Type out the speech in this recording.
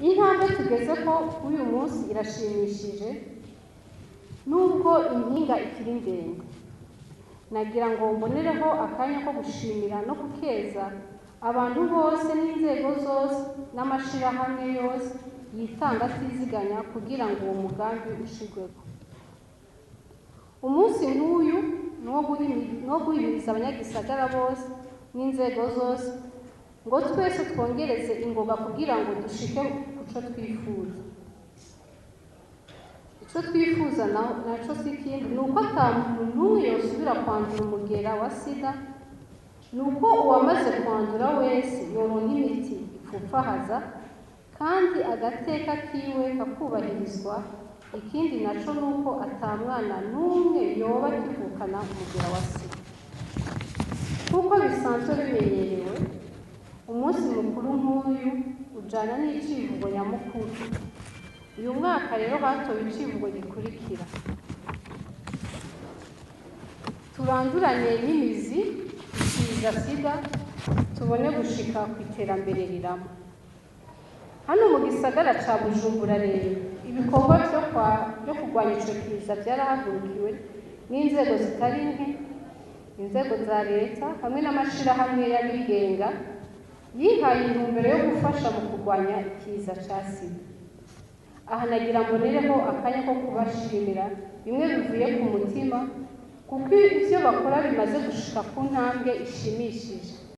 Intambwe tugeze ko uyu munsi irashimishije, nubwo impinga ikiri ndende. Nagira ngo mbonereho akanya ko gushimira no gukeza abantu bose n'inzego zose n'amashirahamwe yose yitanga atiziganya kugira ngo uwo mugambi ushirweko. Umunsi nk'uyu ni uwo guhimiriza abanyagisagara bose n'inzego zose ngo twese twongereze ingoga kugira ngo dushike kuco twifuza. Ico twifuza naco si ikindi, ni uko ata muntu n'umwe yosubira kwandura umugera wa sida, ni uko uwamaze kwandura wese yoronka imiti ipfupfahaza kandi agateka kiwe kakubahirizwa. Ikindi naco ni uko ata mwana n'umwe yoba akivukana umugera wa sida. Nk'uko bisanzwe bimenyerewe, umunsi mukuru nk'uyu ujana n'icivugo nyamukuru. Uyu mwaka rero batoye icivugo gikurikira: turanduranye n'imizi ikiza sida, tubone gushika ku iterambere rirama. Hano mu gisagara ca Bujumbura rero, ibikorwa vyo kurwanya ico kiza vyarahagurukiwe n'inzego zitari nke, inzego za leta hamwe n'amashirahamwe y'abigenga yihaye intumbero yo gufasha mu kurwanya ikiza ca sida. Aha nagira mbonereho akanya ko kubashimira bimwe bivuye ku mutima, kuko ivyo bakora bimaze gushika ku ntambwe ishimishije.